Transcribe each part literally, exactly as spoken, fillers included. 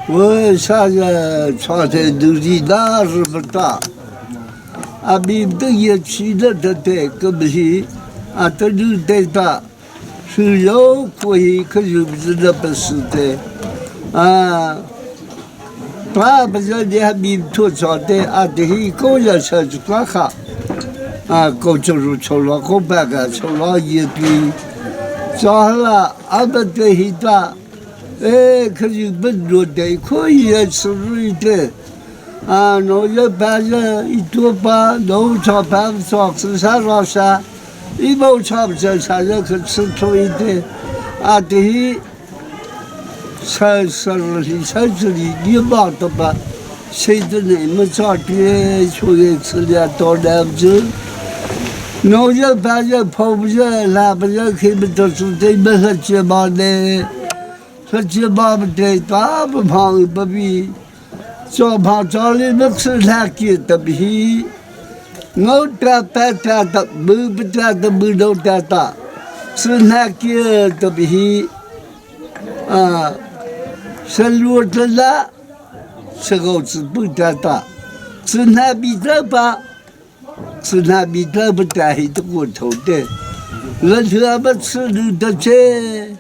Woi, sa ya, chwa te du ri da ri ba ta. A bi de ye chi de de te ke bi hi. A te du te ta. Su yo ko hi ke yu de de pe su te. A, pa ba ya de ha bi to chwa te. A te hi ko ya sa chu ka kha. A, ko chu ru chu lo ko ba ga chu lo ye pi. Chwa la, a ba te hi ta. E, ke yu ba do te ko ye su ri te. A, no ye pa ye, i tuo pa, no cha pa, cha si sa ra sa, i mo cha cha sa ye ke si to i te. A te hi, sa sa ri, sa sa ri, ni ma ta pa, se de ne ma cha ti, chu ye si ya to da zu. No ye pa ye, po ye, la pa ye, ke ma to su te, ma ha che ma ne. Sa chia ba ba te ta ba ma ba bi. Cho ba cho li nak si la ki ta bi hi. Ngau ta ta ta ta bu ba ta ta bu do ta ta. Si la ki ta bi hi. A, sa lu ta la. Sa gau si bu ta ta. Si la bi ta ba. Si la bi ta ba ta hi ta ko to te. La ta ba si lu ta che.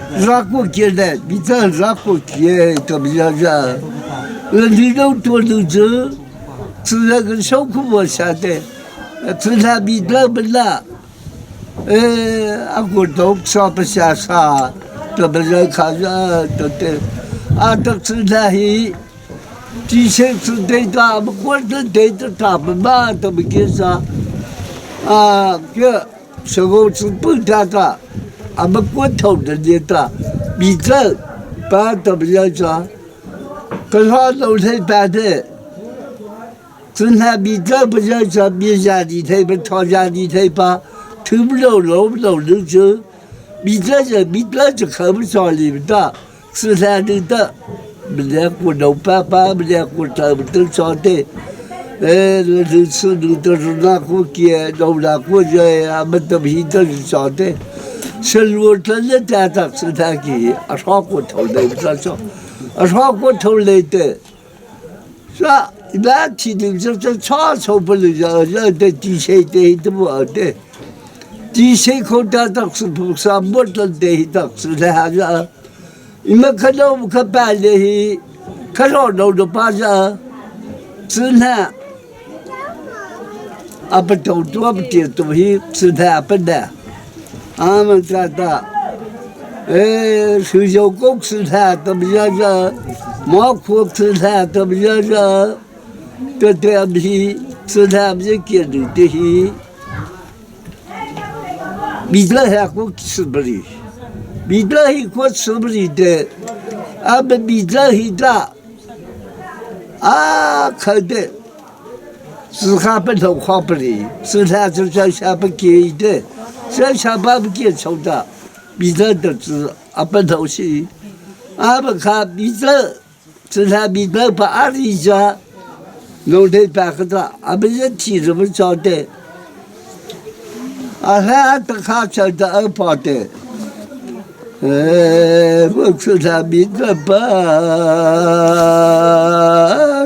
Ra ko kie le, bi ta ra ko kie, ta bi ya ya. Le li lo to lu zu. Si la ke shou ku bo sha te. Si la bi ta ba la. E, a ko to sa pa sha sa. Ta ba ya ka ya, ta te. A ta si la hi. Ti se si te ta, ba ko ta te ta ta ba ba, ta ba ke sa. A, ke. Sa gau si bu ta ta, a ba ko to de de ta, bi ta, pa ta ba ya cha. Ka la lo le pa de. Si la bi ta ba ya cha, bi ya di te ba to ya di te pa. Tu lo lo lo lu zu. Bi ta ya, bi ta ya ka ba cha li ta. Si la de ta. Ba le ko do pa pa, ba le ko ta ba ta cha te. E, lu lu si lu ta ru na ko kie, do na ko ye, a ba ta bi ta cha te. Si lu ta le ta ta si ta ki, a sa ko to le ta cha. A sa ko to le te. Sa, la ti de cha cha cha so pa le ya, ya de ti se te te bo te. Ti se ko ta ta si pu sa mo ta de ta si la ya. I ma ka lo ka pa le hi, ka lo lo do pa za. Si la. A pa to tu a pa ti tu hi, si la a pa da. A ma ta ta. E, su yo ko si la ta bi ya za. Ma ko si la ta bi ya za. Ta te a bi hi, si la bi ki du te hi. Bi ta ha ko si bri. Bi ta hi ko si bri te. A ba bi ta hi ta. A ka te. Si ka pa lo ko bri. Si la si sa sa pa ki te. Sa sa pa pa ki so ta. Bi ta ta si a pa lo si. A ba ka bi ta. Si la bi ta pa a ri za. No de pa ka ta. A ba ya ti ri ba cha te. A la ta ka cha ta a pa te. E, ba si la bi ta pa.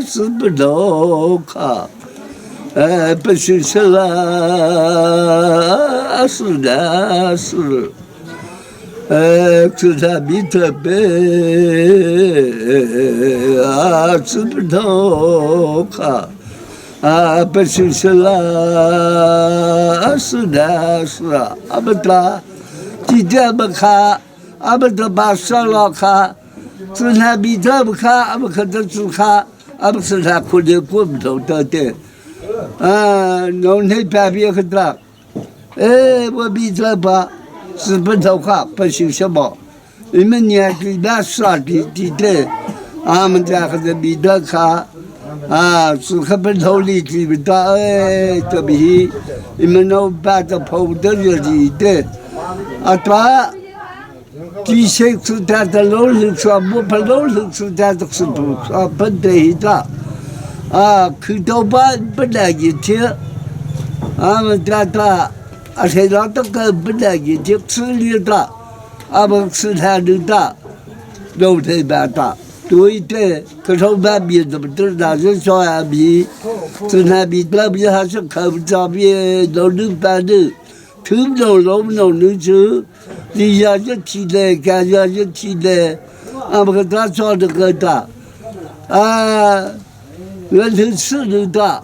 Si pa lo ka. E, pa si si la. A si da si. E, si la bi ta pe, a, si pa lo ka, a, pa si si la, a, si da si la, a ba ta, ti ta ba ka, a ba ta ba sa lo ka, si la bi ta ba ka, a ba ka ta si ka, a ba si la ko de ko ba ta te. A, no ne pa bi ka ta. E, wa bi ta pa, si pa lo ka, pa si sa ba. I ma nia ki da sa ki ti te. A ma ta ka ta bi ta ka. A, si ka pa lo li ki bi ta, e, ta bi hi. I ma no pa ta po ta ya di te. A ta, ti se si ta ta lo li sa, mo pa lo li si ta ta si pa, pa te hi ta. A, ki to pa, pa da ye te. A ma ta ta. A se la ta ka pa da ye te, si li ta. A bek sih hna ding ta, no hlei ba ta. Tui te, ka hro ba bia ta, ba ta, na zia chaw a bi. Sih hna bi ta, bi ha sa kha, bi ta bi, no ding pa ding. Thum no, lo no, ni chu. Ni ya je ti le, ka ya je ti le. A bek ta chaw de ka ta. A, Lei hlei sih ning ta.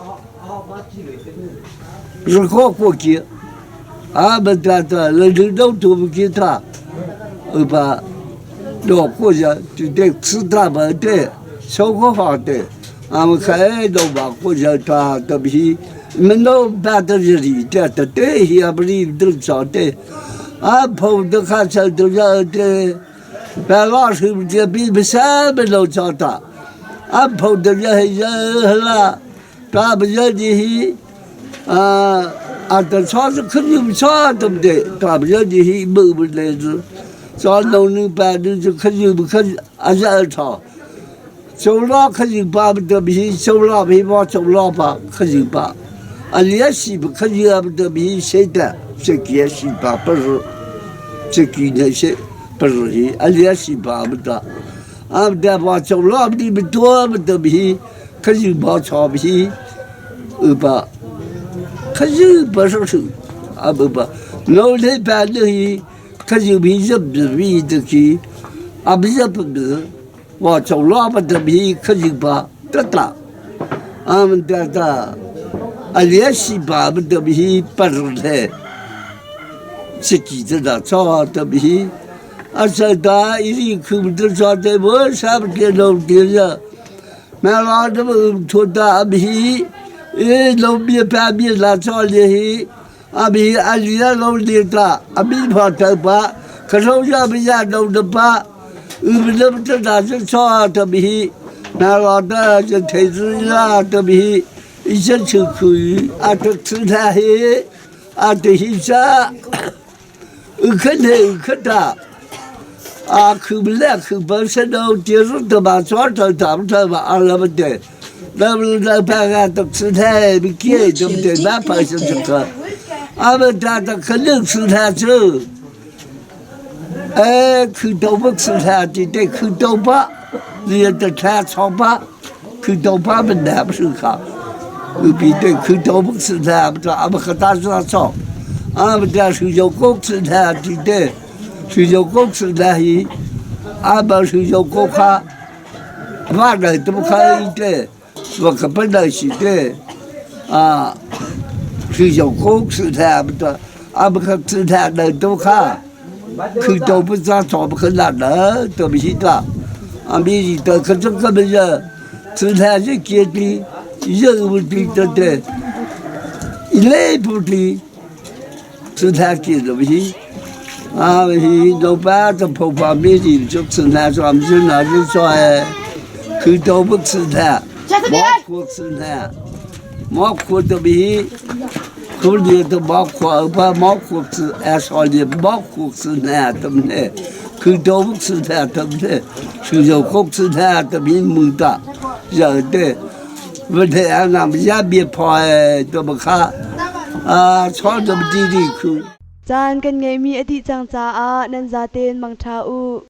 Ri ko ko ki. A, ba ta ta, lei hlei dau tu ki ta. U ba. Do ko ya, ti te sih ta ba te. So ko ha te. A, ma khai do ba ko ya ta, ta bi. Men do ba ta ya ri ta, ta te hi a bi ri du sa te. A, pho de kha sa du ya te. Ba la shi bi te bi, bi sa bi lo sa ta. A pho de ya he ya he la. Ta bi ya di hi. A, a ta sa sa kha ni sa ta de. Ta bi ya di hi bu bu le zu. Sa no ni ba di zu kha ni bu kha a ya ta. Chau la kha ni ba bi de bi hi, chau la bi ba chau la ba kha ni ba. A lia shi ba kha ni ba de bi hi se ta. Se ki ya shi ba pa ru. Se ki ne se pa ru hi. A lia shi ba ba ta. A da ba chau la bi bi tua ba de bi hi. Kha ni ba cha bi hi. U ba. Kha ni ba shu shu. A ba ba. No le ba de hi. Kha ni bi zap de bi de ki. A bi zap bi. Wa chau la ba de bi kha ni ba ta ta. A man ta ta. A lia shi ba ba de bi pa ru le. Sih ki ta da cha ta bi. A sa ta i ri khu ta cha te bo sa ba ke no ti ya. Ma la de bo thu ta a bi. E no bi pa bi la cha le hi. A bi a li a lo li ta, a bi pha ta pa, ka lo ya bi ya lo de pa, u bi de ta da se so ta bi, na la ta se te zu ya ta bi, i se chu ku, a ta chu ta he, a ta hi sa, u kha ne u kha ta. A khu bi le khu ba se do ti ru ta ba so ta ta ta ba a la ba de. Da ba da pa ga ta sih hna bi ki ta te ba pa se ta ka. A ba ta ta ka le sih hna chu. E khu to ba sih hna ti te khu to ba. Ni ta tha cho ba. Khu to ba ba da ba sih ka. U bi te khu to ba sih hna ba ta a ba ka ta sa cho. A ba ta sih yo ko sih hna ti te. Sih yo ko sih hna hi. A ba sih yo ko kha. Ba dai tu kha i te. Ba ka pa dai shi te. A, sih yo ko sih hna ba ta. A ba ka sih hna dai tu kha. Khu to ba sa cho ba ka la da ta bi shi ta. A bi shi ta ka cha ka ba ya. Sih hna je ki ti. Je u ti ta te. I le pu ti. Sih hna ki lo hi. A hi no pa ta pho pa mi di chu sih hna chu am sih hna chu cho e. Khu to ba sih hna. Mo khu sih hna. Mo khu ta bi. Khu ni ta mo khu pa mo khu sih a so ni mo khu sih hna ta ne. Khu to ba sih hna ta ne. Sih yo ko sih hna ta bi mu ta. Ya te. Ba te a na ya bi pho e to ba kha. A cho ta bi di di khu. Caan kan ngeihmi a dih cang caah nan zaten mangṭha u.